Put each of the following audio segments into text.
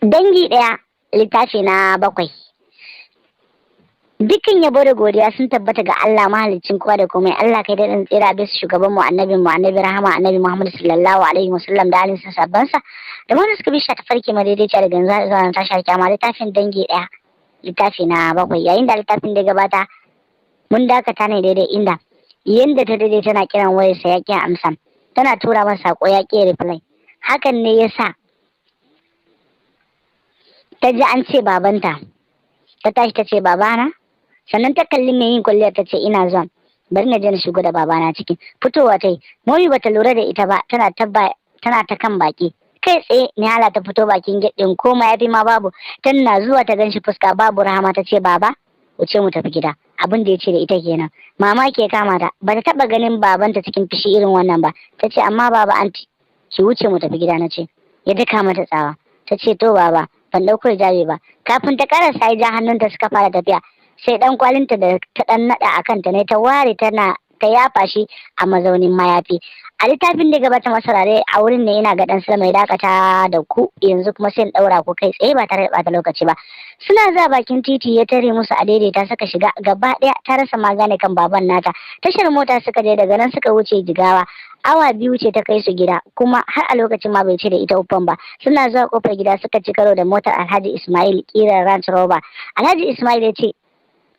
Dangi ɗaya, littafi na bakwai. Dukkan yabo da godiya sun tabbata ga Allah, mahaliccin kowa da komai. Allah, kai daɗin tsira bisa shugaban mu, annabin mu, Annabi rahama, Annabi Muhammad sallallahu alaihi wasallam, da alinsa, sabbansa, da wanda suka bi shi ta farki madaidaiciya daga yanzu zuwa tashar kyama. Littafin Dangi ɗaya, littafi na bakwai. Yayin da littafin da gabata, mun dakata ne daidai inda yanda ta daidai tana kiran wayarsa, ya ƙi amsa, tana tura masa sako, ya ƙi reply. Hakan ne yasa ta ji an ce babanta. Ta tashi ta ce, "Babana." Sannan ta kalli mai yin kwalliyar, ta ce, "Ina zuwa, bari na je na shigo da babana ciki." Fitowa ta yi, Momi bata lura da ita ba, tana ta kan baki. Kai tsaye Nihala ta fito bakin gate ɗin, ko ma yafi ma babu. Tana zuwa ta ganshi, fuska babu rahama, ta ce, "Baba, wuce mu tafi gida." Abin da ya ce da ita kenan. Mamaki ya kama ta, bata taba ganin babanta cikin fushi irin wannan ba. Ta ce, "Amma baba." "Anti, ki wuce mu tafi gida na ce." Ya daka mata tsawa. Ta ce, "To baba, ban ɗauko hijabi ba." Kafin ta karasa, ya ja hannunta suka fara tafiya. Sai dan kwalinta da ta dan nada a kanta ne ta ware, tana ta yafa shi a mazaunin mayafi. A littafin da gabata masarare, a wurin ne ina ga dan mai dakata da ku. Yanzu kuma sai in daura ku kai tsaye ba tare da bata lokaci ba. Suna za bakin titi, ya tare musu a daidaita suka shiga. Gaba daya ta rasa ma gane kan baban nata. Tashar mota suka je, daga nan suka wuce Jigawa. Awa 2 ce ta kai su gida, kuma har a lokacin ma bai ce da ita uffan ba. Suna zuwa kofar gida suka ci karo da motar Alhaji Ismail kirar Range Rover. Alhaji Ismail ya ce,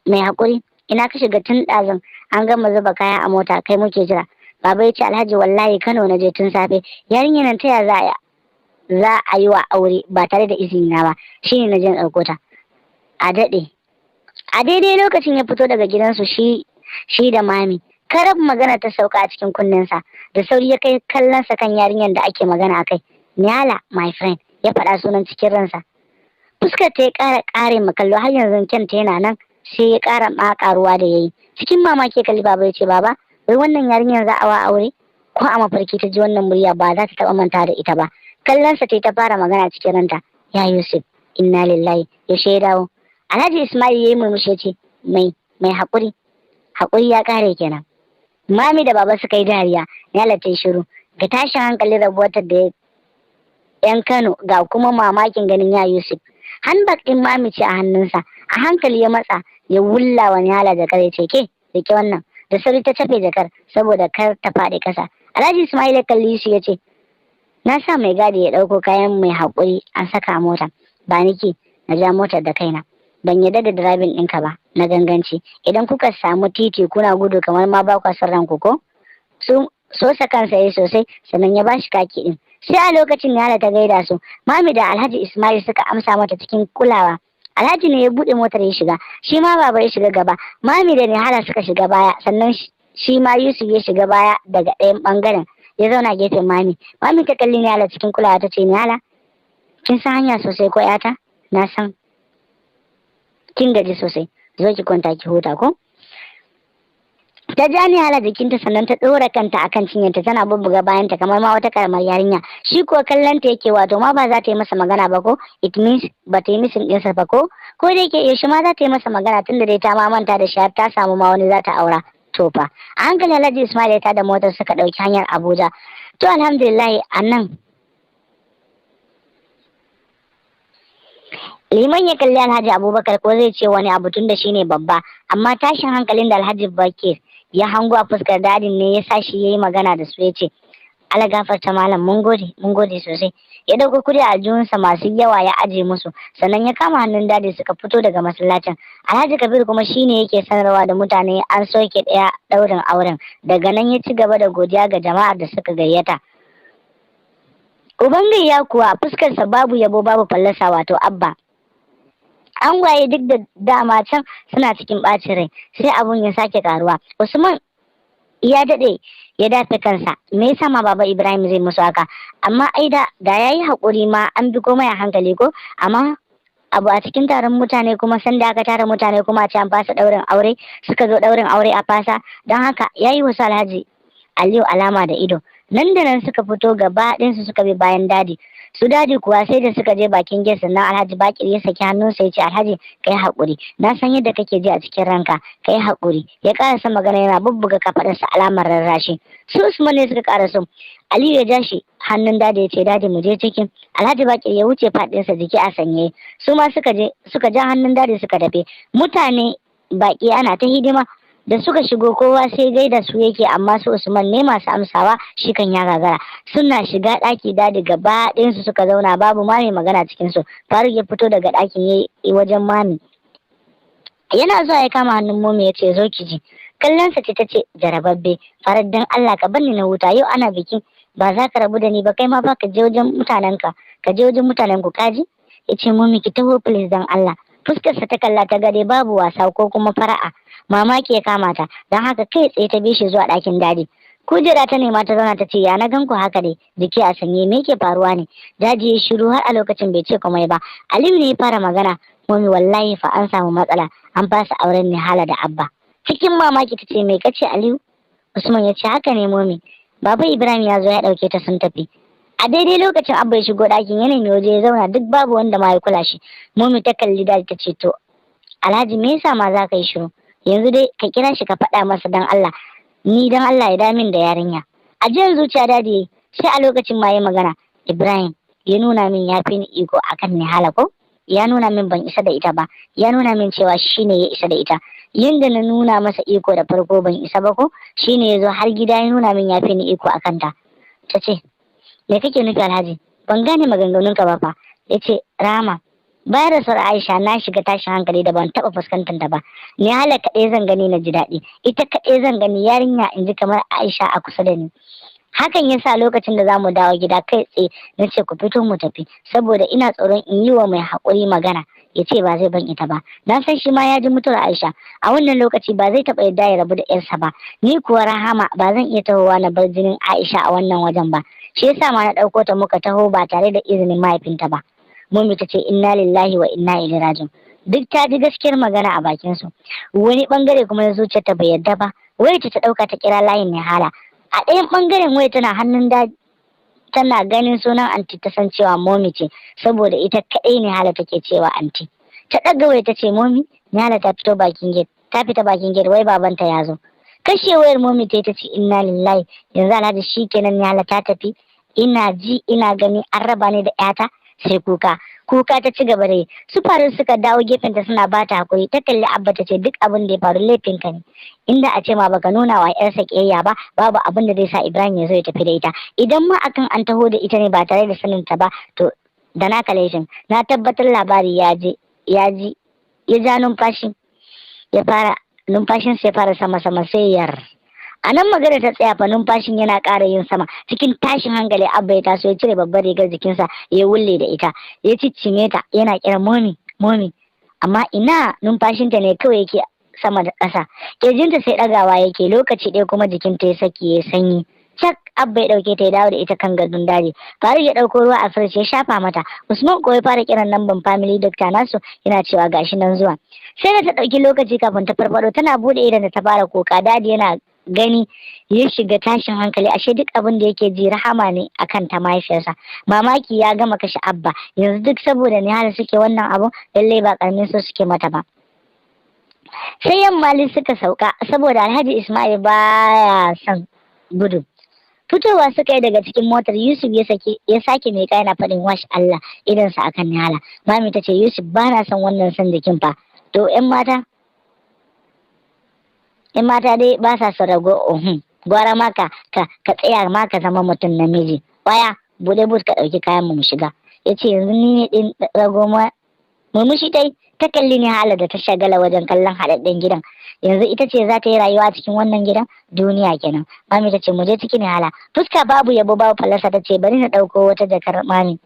"Mai hakuri, ina ka shiga tun ɗazun? An gama zuba kaya a mota, kai muke jira." Baba ya ce, "Alhaji, wallahi Kano na je tun safe. Yarinyar nan ta ya za a yi wa aure ba tare da izini na ba? Shine na je ɗauko ta." A daɗe a daidai lokacin ya fito daga gidansu, shi da Mami. Karab magana ta sauka a cikin kunnensa. Da sauri ya kai kallonsa kan yarinyar da ake magana a kai. "Nihala, my friend," ya faɗa sunan cikin ransa. Fuskar ta ya ƙara ƙare makallo. Har yanzu kyanta yana nan, sai ya ƙara ma ƙaruwa da yayi. Cikin mamaki kalli baba, ya ce, "Baba, wai wannan yarinyar za a wa aure?" Ko a mafarki ta ji wannan murya, ba za ta taɓa manta da ita ba. Kallonsa ta ta fara magana cikin ranta, "Ya Yusuf, inna lillahi, yaushe ya dawo?" Alhaji Ismail ya yi murmushi, ya ce, Mai haƙuri, haƙuri ya ƙare kenan." Mami da baba suka yi dariya. Ya ta shiru. Ga tashin hankali rabuwar da yan Kano, ga kuma mamakin ganin ya Yusuf. Handbag ɗin Mami ce a hannunsa. A hankali ya matsa, ya wulla wa Nihala jakar, ya ce, "Ke, rike wannan." Da sauri ta cafe jakar saboda kar ta faɗi ƙasa. Alhaji Ismail ya kalli shi, ya ce, "Na sa mai gadi ya ɗauko kayan mai haƙuri an saka a mota. Ba niki na ja motar da kaina, ban yarda da driving ɗinka ba na ganganci. Idan kuka samu titi kuna gudu kamar ma ba kwa son ranku." Ko su sosa kansa yayi sosai, sannan ya bashi car key din. Sai a lokacin Nihala ta gaida su. Mami da Alhaji Ismail suka amsa mata cikin kulawa. Alhaji ne ya buɗe motar ya shiga, shi ma baba ya shiga gaba, Mami da Nihala suka shiga baya, sannan shi ma Yusuf ya shiga baya daga ɗayan ɓangaren, ya zauna gefen Mami. Mami ta kalli Nihala cikin kulawa, ta ce, "Nihala, kin san hanya sosai ko yata? Na san kin gaji sosai, zo ki kwanta ki huta ko." Ta ja Nihala jikinta, sannan ta ɗora kanta akan cinyarta, tana bubbuga bayanta kamar ma wata karamar yarinya. Shi kuwa kallon ta yake, wato ma ba za ta yi masa magana ba ko? It means ba ta yi missing ɗinsa ba ko? Ko da yake, yaushe ma za ta yi masa magana, tunda dai ta ma manta da shi har ta samu ma wani za ta aura? To fa, a hankali Alhaji Ismail ya tada motar, suka ɗauki hanyar Abuja. To alhamdulillah, a nan Liman ya kalli Alhaji Abubakar ko zai ce wani abu, tun da shine babba, amma tashin hankalin da Alhaji Bakir ya hango a fuskar dadin ne ya sa shi ya yi magana da su, ya ce, "Ala gafarta malam, mun gode, mun gode sosai." Ya dauko kudi a aljihunsa masu yawa ya aje musu, sannan ya kama hannun dadi suka fito daga masallacin. Alhaji Kabir kuma shine yake sanarwa da mutane an soke ɗaya ɗaurin auren. Daga nan ya ci gaba da godiya ga jama'ar da suka gayyata. Uban gayya kuwa fuskarsa babu yabo babu fallasa, wato Abba. Angwaye duk da dama can suna cikin ɓacin rai, sai abun ya sake karuwa. Usman ya daɗe ya dafe kansa, me yasa ma baba Ibrahim zai musu haka? Amma ai da yayi haƙuri ma an bi komai a hankali ko? Amma abu a cikin taron mutane kuma, sanda aka tara mutane kuma a ce an fasa ɗaurin aure, suka zo ɗaurin aure a fasa. Don haka yayi wasu Alhaji Aliyu alama da ido. Nan da nan suka fito gaba ɗinsu, suka bi bayan dadi. Su Daddy kuwa sai da suka je bakin gate sannan Alhaji Bakir ya saki hannunsa ya ce, "Alhaji, kai haƙuri, na san yadda kake ji a cikin ranka, kai haƙuri." Ya ƙarasa magana yana bubbuga kafaɗarsa alamar rarrashi. Su Usman ne suka ƙara so. Aliyu ya ja shi hannun Daddy ya ce, "Daddy, mu je cikin." Alhaji Bakir ya wuce faɗinsa jiki a sanye. Su ma suka je suka ja hannun Daddy suka tafi. Mutane baki ana ta hidima. Da suka shigo, kowa sai gaida su yake, amma su Usman ne masu amsawa, shi kan ya gagara. Suna shiga ɗaki Daddy, gaba ɗayansu suka zauna, babu ma mai magana cikin su. Faruk ya fito daga ɗakin yayi wajen Mami. Yana zuwa ya kama hannun Momi ya ce, "Zo ki ji." Kallonsa ce ta ce, "Jarababbe Faruk, dan Allah ka bar ni na huta, yau ana biki, ba za ka rabu da ni ba. Kai ma fa ka je wajen mutanenka, ka je wajen mutanen ku, kaji?" Ya ce, "Momi, ki taho please, dan Allah." Fuskarsa ta kalla ta gade babu wasa ko kuma fara'a. Mamaki ya kama ta, don haka kai tsaye ta bi shi zuwa ɗakin Daddy. Kujera ta nema ta zauna, ta ce, "Ya na gan ku haka dai jiki a sanye, me yake faruwa ne?" Daddy ya shiru har a lokacin bai ce komai ba. Aliyu ne ya fara magana, "Mummy, wallahi fa an samu matsala, an fasa auren Nihala da Abba." Cikin mamaki ta ce, "Me kace, Aliyu?" Usman ya ce, "Haka ne, Mummy, Baba Ibrahim ya zo ya ɗauke ta sun tafi." A daidai lokacin Abba ya shigo ɗakin, ya nemi waje ya zauna, duk babu wanda ma ya kula shi. Mummy ta kalli Daddy ta ce, "To Alhaji, me yasa ma za ka yi shiru? Yanzu dai ka kira shi ka faɗa masa, dan Allah, ni dan Allah ya damin da yarinya." Ajiyar zuciya Daddy, sai a lokacin ma ya magana, "Ibrahim ya nuna min ya fi ni iko akan Nihala, ko ya nuna min ban isa da ita ba, ya nuna min cewa shine ya isa da ita. Yanda na nuna masa iko da farko ban isa ba, ko shine ya zo har gida ya nuna min ya fi ni iko akan ta." Ta ce, "Me kake nufi, Alhaji? Ban gane maganganunka ba fa." Ya ce, "Rama, bayan rasuwar Aisha na shiga tashin hankali da ban taɓa fuskantar ta ba. Nihala kaɗai zan gani na ji daɗi, ita kaɗai zan gani yarinya in ji kamar Aisha a kusa da ni. Hakan ya sa lokacin da zamu dawo gida, kai tsaye na ce ku fito mu tafi, saboda ina tsoron in yi wa mai haƙuri magana ya ce ba zai ban ita ba. Na san shi ma ya ji mutuwar Aisha a wannan lokaci, ba zai taɓa yadda ya rabu da yarsa ba. Ni kuwa Rahama, ba zan iya tahowa na bar jinin Aisha a wannan wajen ba. Shi yasa ma na ɗauko ta muka taho ba tare da izinin mahaifinta ba." Mummy ta ce, "Inna lillahi wa inna ilaihi raji'un." Duk ta ji gaskiyar magana a bakin su. Wani bangare kuma na zuciyarta bai yarda ba. Wayar ta ɗauka ta kira layin Nihala. A ɗayan bangaren waya tana hannun da tana ganin sunan Anti, ta san cewa Momi ce, saboda ita kaɗai Nihala take cewa Anti. Ta ɗaga waya ta ce, "Momi, Nihala ta fito bakin gate, ta fita bakin gate, wai babanta ya zo." Kashe wayar Momi ta ce, "Inna lillahi, yanzu Alhaji shikenan, Nihala ta tafi, ina ji ina gani an raba ni da ƴata." Sai kuka kuka ta ci gaba da yi. Su Faru suka dawo gefenta suna ba ta hakuri. Ta kalli Abba ta ce, "Duk abin da ya faru laifinka ne. Inda a ce ma baka nuna wa yarsa kiyayya ba, babu abin da zai sa Ibrahim ya zo ya tafi da ita. Idan ma akan an taho da ita ne ba tare da sanin ta ba, to da naka laifin. Na tabbatar labari ya je ya ji." Ya ja numfashi, ya fara numfashin sai fara sama sama, sai yar a nan magana ta tsaya fa. Numfashin yana ƙara yin sama. Cikin tashin hankali Abba ya taso, ya cire babbar rigar jikinsa ya wulle da ita, ya ciccime ta yana kira, "Momi, Momi." Amma ina, numfashinta ne kawai yake sama da ƙasa, ƙirjinta sai ɗagawa yake. Lokaci ɗaya kuma jikinta ya saki ya sanyi cak. Abba ya ɗauke ta ya dawo da ita kan gadon Daddy. Faruk ya ɗauko ruwa a firij ya shafa mata. Usman ko ya fara kiran namban family doctor nasu, yana cewa gashi nan zuwa. Sai da ta ɗauki lokaci kafin ta farfado. Tana buɗe idon ta fara kuka. Daddy yana gani ya shiga tashin hankali, ashe duk abin da yake ji Rahama ne akan ta mahaifiyarsa. Mamaki ya gama kashe Abba. Yanzu duk saboda Nihala suke wannan abu, lallai ba karamin so suke mata ba. Sai yamma suka sauka, saboda Alhaji Ismail baya son gudu. Fitowa suka yi daga cikin motar, Yusuf ya sake ya sake mai yana faɗin wash Allah, idansa akan Nihala. Mami ta ce, "Yusuf, ba na son wannan son jikin fa." To yan mata dai ba sa son rago. Ohun gwara ma ka tsaya ma ka zama mutum namiji. Waya bude boot, ka ɗauki kayan mu mu shiga. Ya ce, "Yanzu ni ne ɗin rago ma?" Murmushi ta yi, ta kalli Nihala da ta shagala wajen kallon haɗaɗɗen gidan. Yanzu ita ce za ta yi rayuwa a cikin wannan gidan duniya kenan. Mami ta ce, "Mu je ciki, Nihala." Fuska babu yabo babu fallasa ta ce, "Bari na ɗauko wata jakar, Mami."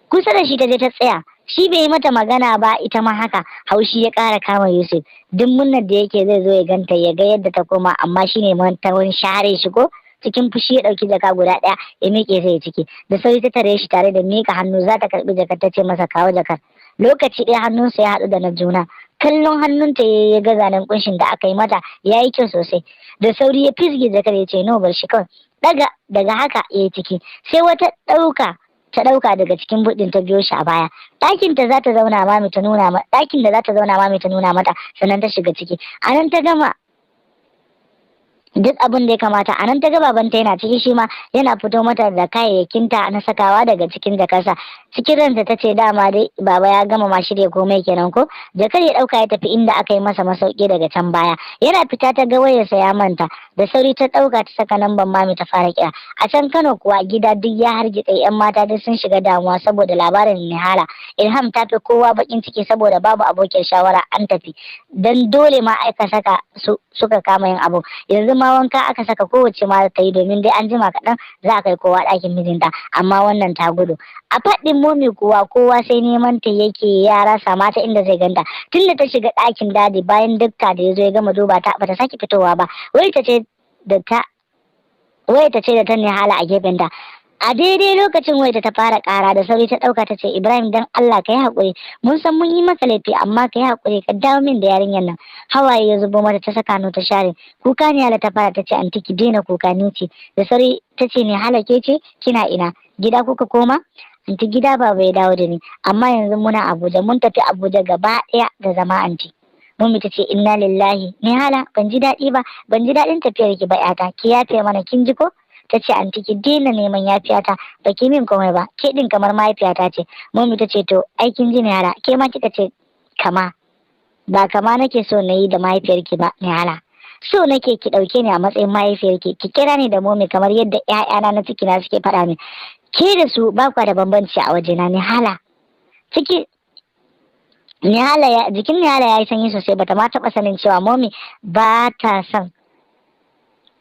Kusa da shi ta je ta tsaya. Shi bai yi mata magana ba, ita ma haka. Haushi ya ƙara kama Yusuf. Duk murnar da yake zai zo ya ganta, ya ga yadda ta koma, amma shine ta wani share shi ko. Cikin fushi ya ɗauki jaka guda ɗaya ya miƙe zai ciki. Da sauri ta tare shi tare da miƙa hannu za ta karɓi jakar. Ta ce masa, "Kawo jakar." Lokaci ɗaya hannunsa ya haɗu da na juna. Kallon hannunta ya ga zanen kunshin da aka yi mata ya yi kyau sosai. Da sauri ya fisge jakar ya ce, "No, bar shi kawai." Daga haka ya yi ciki. Sai wata ɗauka Ta ɗauka daga cikin buɗin, ta biyo shi a baya. Ɗakin ta za ta zauna mami ta nuna, ɗakin da za ta zauna mami ta nuna mata, sannan ta shiga ciki. A nan ta gama duk abin da ya kamata. A nan ta ga babanta yana ciki, shi ma yana fito mata da kayayyakinta na sakawa daga cikin jakarsa. Cikin ranta ta ce, "Dama dai baba ya gama ma shirya komai kenan ko?" Jakar ya dauka ya tafi inda aka yi masa masauki daga can baya. Yana fita ta ga wayarsa ya manta. Da sauri ta dauka, ta saka namban mami, ta fara kira. A can Kano kuwa, gida duk ya hargitse. Yan mata duk sun shiga damuwa saboda labarin Nihala. Ilham ta fi kowa bakin ciki saboda babu abokin shawara, an tafi dan dole ma aka saka su suka kama yin abu. Yanzu ma wanka aka saka kowace ma ta yi, domin dai an jima kaɗan za a kai kowa ɗakin mijinta, amma wannan ta gudu. A faɗin momi kuwa, kowa sai neman ta yake, ya rasa mata inda zai ganta. Tun da ta shiga ɗakin dadi bayan dukka da ya zo ya gama duba ta, bata sake fitowa ba. Wai ta ce da ta Nihala a gefenta. A daidai lokacin wayarta ta fara kara. Da sauri ta dauka, ta ce, "Ibrahim, dan Allah ka yi hakuri. Mun san mun yi maka laifi, amma ka yi hakuri ka dawo min da yarinyar nan." Hawaye ya zubo mata, ta saka hannu ta share. Kuka Nihala ta fara. Ta ce, "Anti, ki daina kuka, ni ce." Da sauri ta ce, "Nihala, ke ce? Kina ina? Gida kuka koma?" "Anti, gida baba ya dawo da ni, amma yanzu muna Abuja. Mun tafi Abuja gaba ɗaya da zama, anti." Mummy ta ce, "Inna lillahi, Nihala, ban ji daɗi ba, ban ji daɗin tafiyar ki ba yata. Ki yafe mana, kin ji ko?" Ta ce, "Anti, ki daina neman yafiyata, ba ki min komai ba. Ke din kamar mahaifiyata ce." Mummy ta ce, "To ai kin ji Nihala, ke ma kika ce kama. Ba kama nake so na yi da mahaifiyarki ba, Nihala. So nake ki ɗauke ni a matsayin mahaifiyarki, ki kira ni da momi kamar yadda ƴaƴana na cikina suke faɗa min. Ke da su ba kwa da bambanci a wajena, Nihala." Ciki Nihala ya jikin Nihala ya yi sanyi sosai. Bata ma taɓa sanin cewa momi ba ta son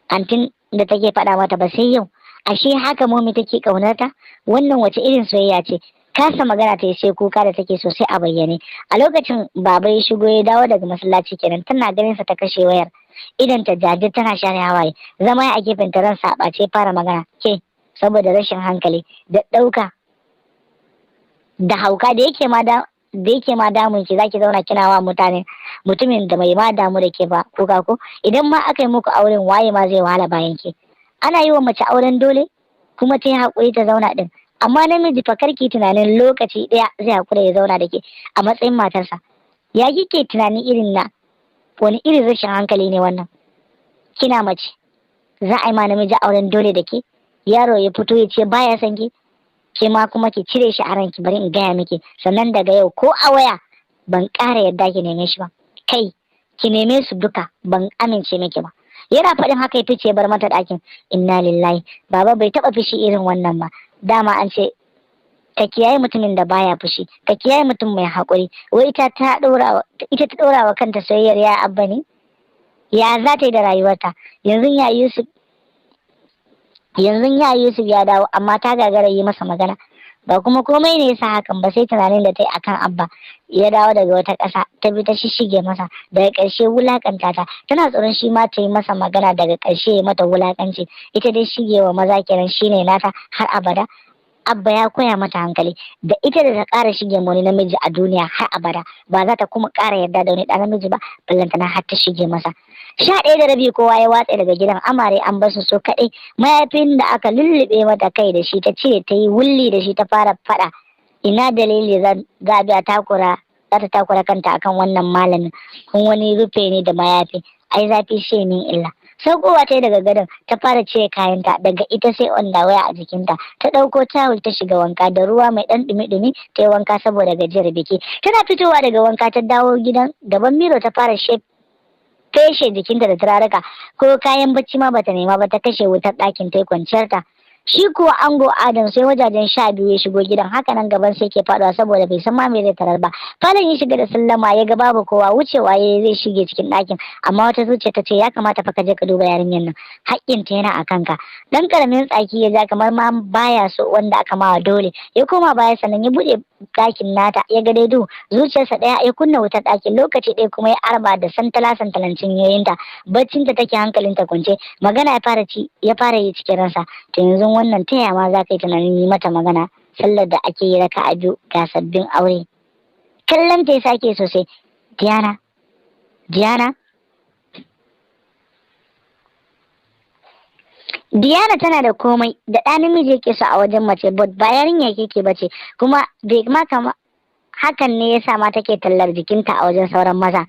antin da take faɗa mata ba sai yau. Ashe haka momi take ƙaunarta? Wannan wace irin soyayya ce? Kasa magana ta yi sai kuka da take sosai a bayyane. A lokacin baba ya shigo, ya dawo daga masallaci kenan. Tana ganin sa ta kashe wayar, idan ta jajir, tana share hawaye. Zama a gefen ta, ransa a ɓace fara magana, "Ke, saboda rashin hankali da ɗauka da hauka da yake ma damun ki, zaki zauna kina wa mutane, mutumin da mai ma damu da ke ba, kuka ko? Idan ma aka yi muku auren, waye ma zai wahala bayan ke? Ana yi wa mace auren dole kuma ta yi haƙuri ta zauna din, amma namiji fa, karki tunanin lokaci ɗaya zai haƙura ya zauna da ke a matsayin matarsa. Ya kike tunani irin na wani irin rashin hankali ne wannan? Kina mace, za a yi ma namiji auren dole da ke? Yaro ya fito ya ce baya son ki, ke ma kuma ki cire shi a ranki. Bari in gaya miki, sannan daga yau ko a waya ban ƙara yadda ki neme shi ba. Kai, ki neme su duka, ban amince miki ba." Yana faɗin haka ya fice, bar mata ɗakin. Inna lillahi, baba bai taɓa fushi irin wannan ba. Dama an ce ka kiyaye mutumin da baya fushi, ka kiyaye mutum mai haƙuri. Wai ita ta ɗora wa kanta soyayyar ya Abba ne? Ya za ta yi da rayuwarta yanzu? Ya Yusuf ya dawo, amma ta gagara yi masa magana. Ba kuma komai ne yasa hakan ba sai tunanin da ta yi akan Abba. Ya dawo daga wata ƙasa, ta bi ta shishige masa, daga ƙarshe wulakanta ta. Tana tsoron shi ma ta yi masa magana, daga ƙarshe ya mata wulakanci. Ita dai shigewa maza kenan shine nata har abada. Abba ya koya mata hankali, da ita da ta ƙara shige wani namiji a duniya har abada ba za ta kuma ƙara yarda da wani ɗan namiji ba, ballantana har ta shige masa. 11:30 kowa ya watse daga gidan. Amare an basu su kaɗai. Mayafin da aka lullube mata kai da shi ta cire, ta yi wulli da shi, ta fara faɗa, "Ina dalili za a biya takura, za ta takura kanta akan wannan malamin? Kun wani rufe ni da mayafi, ai zafi shi min illa." Saukowa ta yi daga gadon, ta fara cire kayanta. Daga ita sai underwear a jikinta. Ta ɗauko tawul, ta shiga wanka da ruwa mai ɗan ɗumi-ɗumi. Ta yi wanka saboda gajiyar biki. Tana fitowa daga wanka ta dawo gidan, gaban mirror ta fara feshe jikinta da turaruka. Ko kayan bacci ma bata nema ba, ta kashe wutar ɗakin, ta yi kwanciyarta. Shi kuwa ango Adam sai wajajen 12 ya shigo gidan. Haka nan gaban sai ke faduwa saboda bai san ma me zai tarar ba. Falon ya shiga da sallama, ya ga babu kowa. Wucewa ya zai shige cikin ɗakin, amma wata zuciya ta ce, "Ya kamata fa ka je ka duba yarinyar nan, haƙƙin ta yana a kanka." Dan karamin tsaki ya ja, kamar ma baya so wanda aka mawa dole. Ya koma baya, sannan ya buɗe ɗakin nata, ya ga dai duhu. Zuciyarsa ɗaya ya kunna wutar ɗakin, lokaci ɗaya kuma ya arba da santala santalan cinyoyinta. Baccinta take, hankalinta kwance. Magana ya fara yi cikin ransa, "To yanzu wannan ta ma za ka yi tunanin yi mata magana? Sallar da ake yi raka'a 2 ga sabbin aure." Kallon ta ya sake sosai. "Diana, Diana." Diana tana da komai da ɗa namiji yake so a wajen mace, but ba yarinya keke bace, kuma bai ma kama hakan ne yasa ma take tallar jikinta a wajen sauran maza.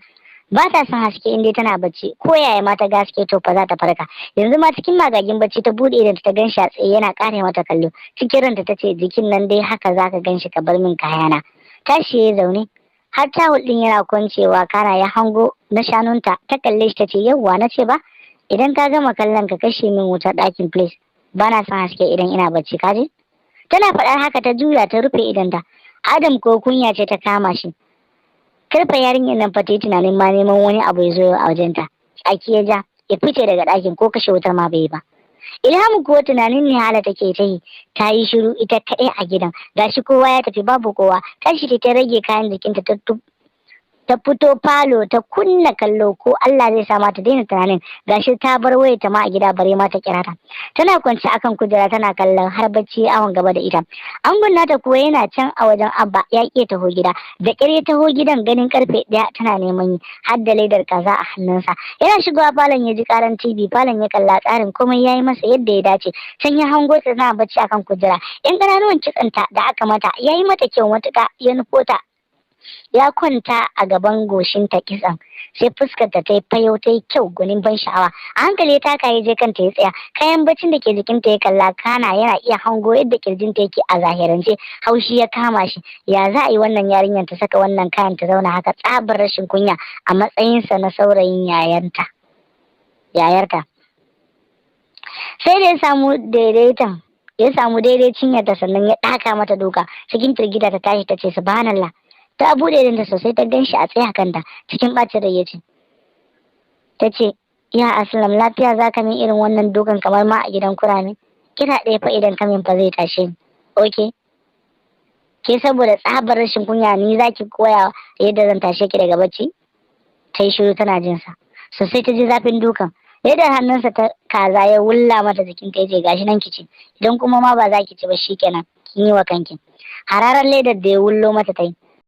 Ba ta son haske in dai tana bacci, ko yaya ma ta ga haske, to fa za ta farka. Yanzu ma cikin magagin bacci ta bude idan ta ganshi a tsaye yana kare mata kallo. Cikin ranta tace, "Jikin nan dai haka zaka ganshi ka bar min kayana." Tashi ya zaune har tawul din yana kwancewa, kana ya hango na shanunta. Ta kalle shi tace, "Yauwa, na ce ba idan ka gama kallon ka kashe min wutar ɗakin, please. Ba na son haske idan ina bacci, kaji?" Tana faɗar haka ta juya ta rufe idonta. Adam ko kunya ce ta kama shi, karfa yarinyar nan fa ta yi tunanin ma neman wani abu ya zo a wajenta. Tsaki ya ja ya fice daga ɗakin, ko kashe wutar ma bai yi ba. Ilhamu kuwa tunanin ne hala take ta yi. Ta yi shiru ita kaɗai a gidan, gashi kowa ya tafi, babu kowa. Tashi ta rage kayan jikinta, ta fito falo ta kunna kallo, ko Allah zai sa mata daina tunanin. Gashi ta bar wayar ta ma a gida, bare ma ta kira ta. Tana kwance akan kujera tana kallon har bacci awon gaba da ita. Angon nata kuwa yana can a wajen Abba, ya ƙi taho gida. Da ƙyar ya taho gidan ganin karfe 1 tana neman yi, har da ledar kaza a hannunsa. Yana shigowa falon ya ji karan TV. Falon ya kalla, tsarin komai ya yi masa yadda ya dace. Can ya hango ta tana bacci akan kujera. Yan ƙananuwan kitsanta da aka mata ya yi mata kyau matuƙa. Ya nufo ta, ya kwanta a gaban goshinta kitsan, sai fuskar ta yi fayau, ta yi kyau gwanin ban sha'awa. A hankali ya taka ya je kanta ya tsaya. Kayan baccin da ke jikinta ya kalla, kana yana iya hango yadda kirjinta yake a zahirance. Haushi ya kama shi. Ya za a yi wannan yarinyar ta saka wannan kayan ta zauna haka? Tsabar rashin kunya a matsayinsa na saurayin yayarta. Sai da ya samu daidaiton, ya samu daidai cinyarta, sannan ya ɗaka mata duka. Cikin firgita ta tashi ta ce, "Subhanallah." Ta buɗe idonta sosai ta gan shi a tsaye kanta. Cikin ɓacin rai ya ce, ta ce, "Ya Aslam, lafiya za ka min irin wannan dukan kamar ma a gidan kurame? Kira ɗaya fa idan ka min fa zai tashe ni." "Okay, ke saboda tsabar rashin kunya ni za ki koya yadda zan tashe ki daga bacci?" Ta yi shiru tana jin sa sosai. Ta ji zafin dukan. Ledar hannunsa ta kaza ya wulla mata jikin ta, yace, "Gashi nan ki ci. Idan kuma ma ba za ki ci ba, shikenan, kin yi wa kanki." Hararar ledar da ya wullo mata ta yi.